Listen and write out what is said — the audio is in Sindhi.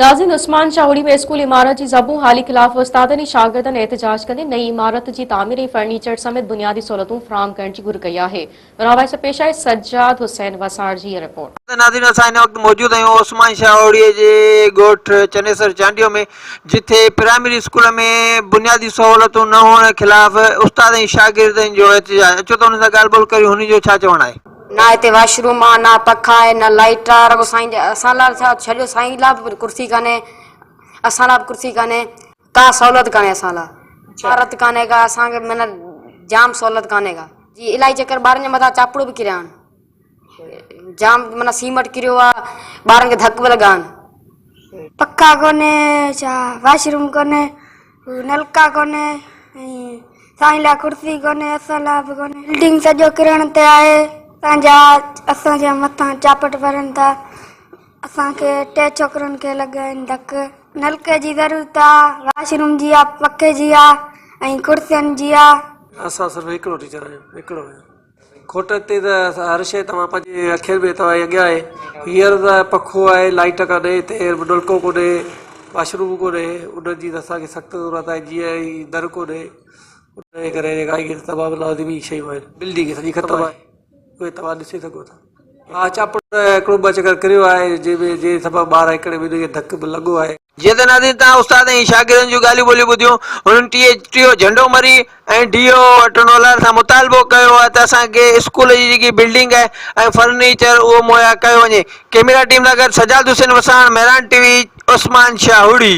ناظرين عثمان شاهوڙي ۾ اسڪول عمارت جي زبون حالي خلاف استادن ۽ شاگردن احتجاج ڪندي نئين عمارت جي تعمير ۽ فرنيچر سميت بنيادي سهولتون فراهم ڪرڻ جي گهر ڪئي آهي. ان حوالي سان پيش آهي سجاد حسين وساڻ جي هي رپورٽ. ناظرين اسان هن وقت موجود آهيون عثمان شاهوڙي جي ڳوٺ چنيسر چانڊيو ۾ جتي پرائمري اسڪول ۾ بنيادي سهولتون نه هئڻ خلاف استاد ۽ شاگردن جو احتجاج اچو ته انهن سان ڳالهه ٻولهه ڪريون هنن جو ڇا چوڻ آهي. نه هتي واش روم آ نه پکا آهن نه لائيٽ آ رڳو سائين جا اسان لاء ڇا ڇڏيو سائين لاء به ڪرسي ڪانهي اسان لاء به ڪرسي ڪانهي ڪا سهولت ڪانهي اسان لاء عمارت ڪانهي ڪا اسان کي معنيٰ جام سهولت ڪانهي ڪا جي الائي چڪر ٻارن جي مٿان چاپڙو به ڪريا آهن جام معنيٰ سيمٽ ڪريو آ ٻارن کي ڌڪ به لڳا آهن. پکا ڪونهي ڇا واش روم ڪونهي نلڪا ڪونهي ۽ سائين لاء ڪرسي ڪونهي اسان لاء به ڪونهي بلڊنگ سڄو ڪرڻ تي آهي اسان جا اسان جي مٿان چاپٽ ڀرن ٿا اسان کي ٽي ڇوڪرن کي لڳا آهن ڌڪ نلڪي جي ضرورت آ واش روم جي آ پکي جي آ ۽ ڪرسين جي آ. اسان صرف هڪڙو ٽيچر آهيون هڪڙو آهيون. کوٽ تي ته هر شيء توهان پنهنجي اکين ۾ توهان جي اڳيان آهي. هينئر ته پکو آهي، لائيٽ ڪانهي هتي، نلڪو ڪونهي، واش روم ڪونهي، انهن جي ته اسان کي سخت ضرورت آهي، جيئن هي در ڪونهي، ان جي ڪري جيڪا اهي تمام لازمي شيون آهن. بلڊنگ سڄي ختم آهي، اهي توهان ڏسي سگهو ٿا. ها چاپڙ هڪڙو ٻه چڪر ڪريو آهي، جنهن ۾ جنهن سبب ٻار هڪڙي ٻنهي کي ڌڪ به لڳو آهي. جيئن ته ناظرين توهان استاد ۽ شاگردن جون ڳالهيون ٻولهيون ٻڌيون، هنن ٽي ٽيو جهنڊو مري ۽ ڊي او ٽنڊوالهيار سان مطالبو ڪيو آهي ته اسان کي اسڪول جي جيڪي بلڊنگ آهي ۽ فرنيچر اهو مهيا ڪيو وڃي. ڪئميرا ٽيم سان گڏ سجاد حسين وساڻ، مهراڻ ٽي وي، عثمان شاهوڙي.